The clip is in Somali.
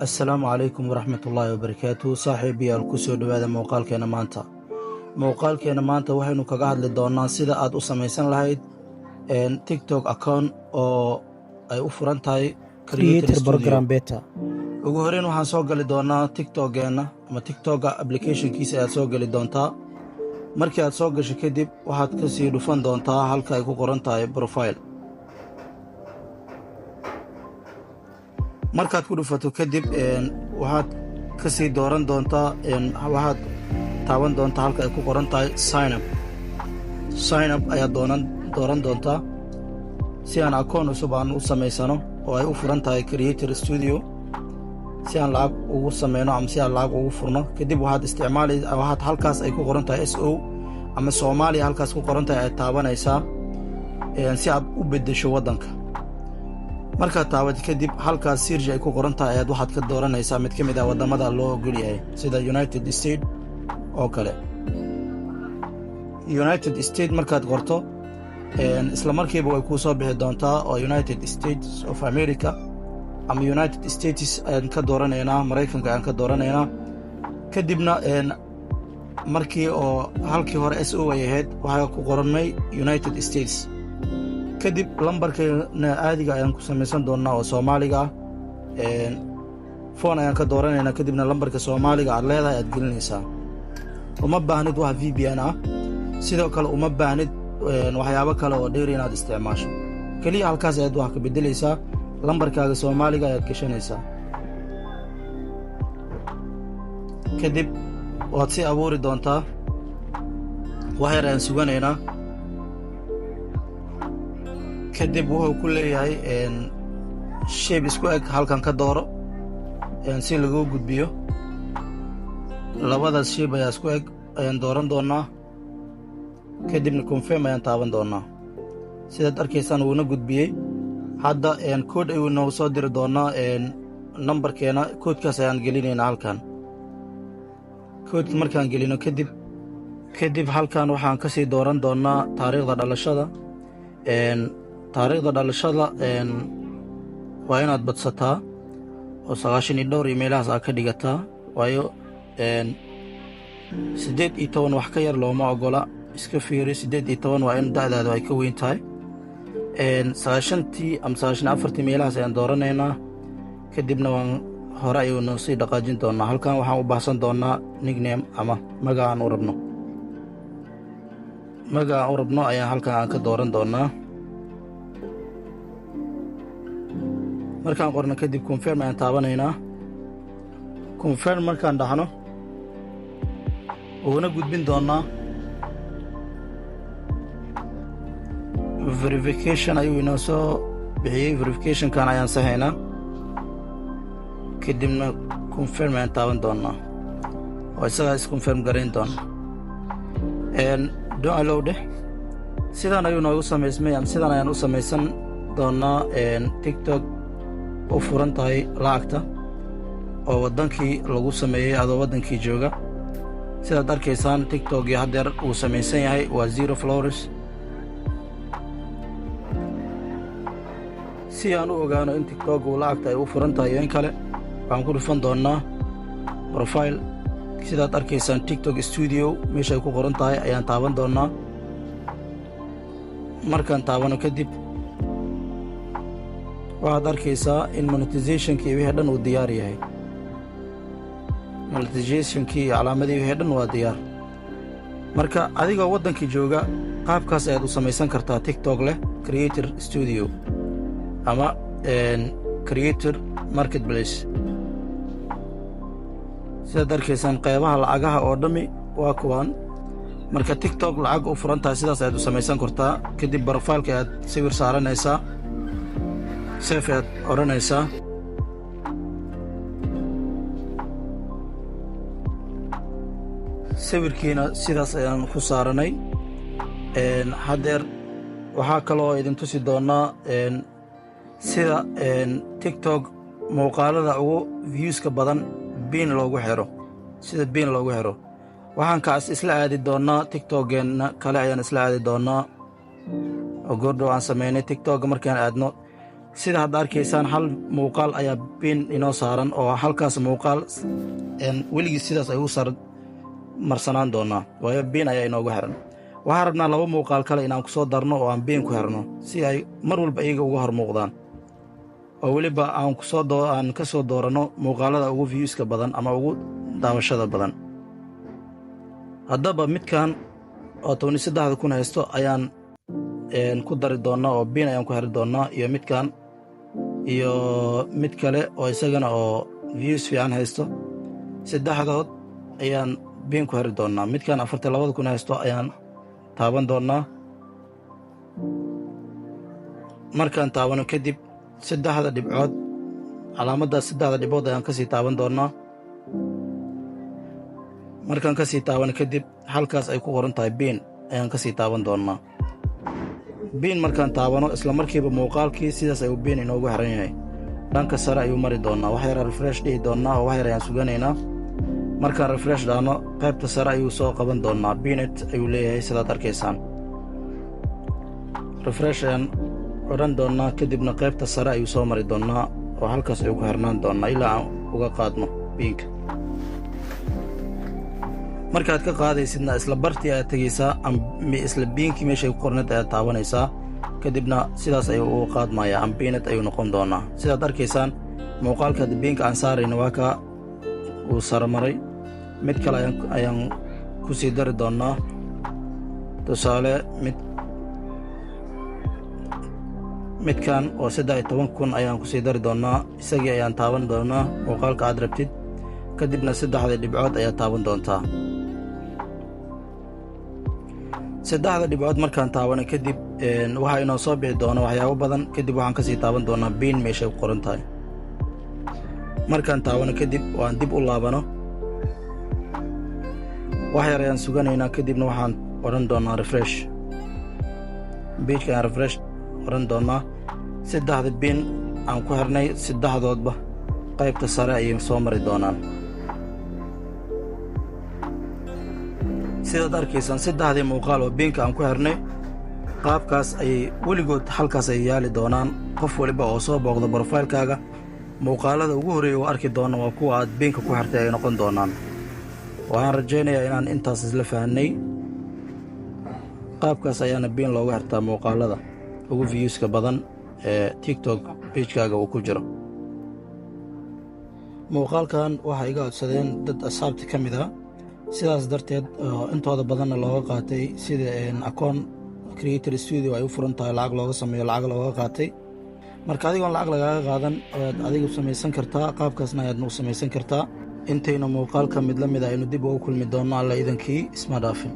Assalaamu calaykum waraxmatullaahi wabarakaatuh. Saaxiibayaal, kusoo dhowaada muuqaalkeena maanta. Muuqaalkeena maanta waxaynu kaga hadli doonaa sida aad u samaysan lahayd TikTok account oo ay u furan tahay Creator Studio. Program Beta. Ugu horeyn, waxaan soo gali doonaa TikTokeenna ama TikToka applicationkiisa ayaad soo geli doontaa. Markii aad soo gasho kadib, waxaad ka sii dhufan doontaa halka ay ku qoran tahay profile. Markaad ku dhufato kadib, waxaad ka sii dooran doontaa, waxaad taaban doontaa halka ay ku qoran tahay sign up. Sign up ayaad dooran doontaa si aan akoon cusub aan u samaysano oo ay u furan tahay Creator Studio, si aan lacag ugu sameyno ama si aan lacag ugu furno. Kadib waxaad isticmaali, waxaad halkaas ay ku qoran tahay SO ama Soomaaliya halkaas ku qoran tahay ayaad taabanaysaa si aad u beddesho waddanka. Markaad taabato kadib, halkaas search ay ku qoran tahay ayaad waxaad ka dooranaysaa mid ka mid ah waddamada loo ogol yahay, sida United State oo kale. United State markaad qorto, isla markiiba way kuu soo bixi doontaa oo United States of America ama United States ayaan ka dooranaynaa, Maraykanka ayaan ka dooranaynaa. Kadibna markii oo halkii hore SO ay ahayd, waxaa ku qoranmay United States. Kadib lambarkeena caadiga ayaan ku samaysan doonnaa oo Soomaaliga ah. Phone ayaan ka dooranaynaa. Kadibna lambarka Soomaaliga aad leedahay aad gelinaysaa. Uma baahnid wax VPN ah, sidoo kale uma baahnid waxyaabo kale oo dheeri inaad isticmaasho. Keliya halkaas ayaad wax ka beddelaysaa, lambarkaaga Soomaaliga ayaad gashanaysaa. Kadib waad sii abuuri doontaa. Wax yar ayaan suganaynaa. Kadib wuxuu ku leeyahay shape isku eg halkan ka dooro si laguu gudbiyo. Labadaas shape ayaa isku eg ayaan dooran doonnaa. Kadibna confirm ayaan taaban doonnaa. Sidaad arkaysaan, wuuna gudbiyey. Hadda code ayuu noogu soo diri doonnaa nambarkeena. Codekaas ayaan gelinaynaa halkan. Codeka markaan gelino kadib halkan waxaan ka sii dooran doonnaa taariikhda dhalashada. Taariikhda dhalashada waa inaad badsataa oo 90 iyo dhowr iyo meelahaas aad ka dhigataa, waayo 18 wax ka yar looma ogola. Iska fiiri, 18 waa in da'daadu ay ka weyn tahay. 90-tii ama 94-tii meelahaas ayaan dooranaynaa. Kadibna waan hore ayuu noo sii dhaqaajin doonaa. Halkan waxaan u baahsan doonnaa nickname ama magaca aan u rabno. Magaca aan u rabno ayaan halkan aan ka dooran doonnaa. Markaan qorno kadib, confirm ayaan taabanaynaa. Confirm markaan dhahno, wuuna gudbin doonnaa. Verification ayuu inoo soo bixiyey. Verificationkan ayaan saxaynaa. Kadibna confirm ayaan taaban doonnaa oo isagaa isconfirm garayn doona. Don't allow dheh. Sidaan ayuu noogu samaysmay ama sidaan ayaan u samaysan doonnaa TikTok u furan tahay lacagta oo waddankii lagu sameeyey adoo waddankii jooga. Sidaad arkaysaan, TikTokii haddeer uu samaysan yahay, waa zero followers. Si aan u ogaano in TikTok uu lacagta ay u furan tahay iyo in kale, waxaan ku dhufan doonnaa profile. Sidaad arkaysaan, TikTok Studio meesha ay ku qoran tahay ayaan taaban doonnaa. Markaan taabano kadib, waxaad arkaysaa in monetizationkii wixii dhan uu diyaar yahay. Monetizationkii iyo calaamadii wixii dhan waa diyaar. Marka adigoo waddankii jooga, qaabkaas ayaad u samaysan kartaa TikTok leh Creator Studio ama Creator Marketplace. Sidaad arkaysaan, qeybaha lacagaha oo dhammi waa kuwaan. Marka TikTok lacag u furan tahay, sidaas ayaad u samaysan kartaa. Kadib profileka ayaad sawir saaranaysaa, save ayaad odhanaysaa. Sawirkiina sidaas ayaan ku saaranay. Haddeer waxaa kaloo idin tusi doonaa sida TikTok muuqaalada ugu viewska badan pin loogu xiro. Sida pin loogu xiro, waxaan kaas isla aadi doonnaa TikTokeenna kale ayaan isla aadi doonnaa oo goordhow aan samaynay. TikTokga markaan aadno, Sida hadda arkaysaan, hal muuqaal ayaa pin inoo saaran, oo halkaas muuqaal weligii sidaas ay u sar marsanaan doonaa, waayo pin ayaa inoogu xiran. Waxaan rabnaa laba muuqaal kale inaan ku soo darno oo aan pin ku xirno, si ay mar walba iyaga uga hor muuqdaan, oo weliba aan kusoo aan ka soo dooranno muuqaalada ugu viewska badan ama ugu daawashada badan. Haddaba midkan oo 13,000 haysto ayaan ku dari doonnaa, oo pin ayaan ku xiri doonnaa, iyo midkan iyo mid kale oo isagana oo views fiican haysto. Saddexdood ayaan pin ku xiri doonnaa. Midkan 42,000 haysto ayaan taaban doonnaa. Markaan taabano kadib, saddexda dhibcood, calaamaddaas saddexda dhibcood ayaan kasii taaban doonnaa. Markaan kasii taabano kadib, halkaas ay ku qoran tahay pin ayaan kasii taaban doonnaa. Pin markaan taabano, isla markiiba muuqaalkii sidaas ayuu pin inoogu xiran yahay. Dhanka sare ayuu mari doonnaa. Wax yaraa refresh dhihi doonnaa oo wax yar ayaan suganaynaa. Markaan refresh dhahno, qaybta sare ayuu soo qaban doonnaa. Pinned ayuu leeyahay, sidaad arkaysaan. Refresh ayaan odhan doonnaa, kadibna qaybta sare ayuu soo mari doonnaa, oo halkaas ayuu ku xirnaan doonnaa ilaa aan uga qaadno pinka. Markaad ka qaadaysidna, isla bartii ayaad tegaysaa, isla pinkii meeshay ku qorneed ayaad taabanaysaa, kadibna sidaas ayuu uga qaadmayaa, unpinned ayuu noqon doonaa. Sidaad arkaysaan, muuqaalka hadda pinka aan saarayna waa kaa uu saramaray. Mid kale ayaan ku sii dari doonnaa. Tusaale, midkan oo 13,000 ayaan ku sii dari doonnaa. Isagii ayaan taaban doonnaa, muuqaalka aad rabtid, kadibna saddexda dhibcood ayaad taaban doontaa. Saddexda dhibcood markaan taabano kadib, waxaa inoo soo bixi doona waxyaabo badan. Kadib waxaan kasii taaban doonaa pin meeshay ku qoran tahay. Markaan taabano kadib oo aan dib u laabano, wax yar ayaan suganaynaa, kadibna waxaan odhan doonaa refresh. Pageka ayaan refresh odhan doonaa. Saddexda pin aan ku xirnay, saddexdoodba qaybta sare ayay soo mari doonaan. Sidaad arkaysaan, saddexdii muuqaal oo pinka aan ku xirnay qaabkaas ayay weligood halkaas ay yaali doonaan. Qof waliba oo soo booqda profilekaaga, muuqaalada ugu horreeya uu arki doona waa kuwa aad pinka ku xirtay ay noqon doonaan. Waxaan rajaynayaa inaan intaas isla fahanay. Qaabkaas ayaana pin looga xirtaa muuqaalada ugu viewska badan ee TikTok pagekaaga uu ku jiro. Muuqaalkan waxaa iga codsadeen dad asxaabta ka mid a, sidaas darteed intooda badanna looga qaatay sida akoon Creator Studio ay u furan tahay, lacag looga sameeyo, lacag looga qaatay. Marka adigoon lacag lagaaga qaadan ayaad adigu samaysan kartaa, qaabkaasna ayaadna u samaysan kartaa. Intaynu muuqaalka mid la mid a aynu dib ugu kulmi doonno, Alla idankii, isma dhaafin.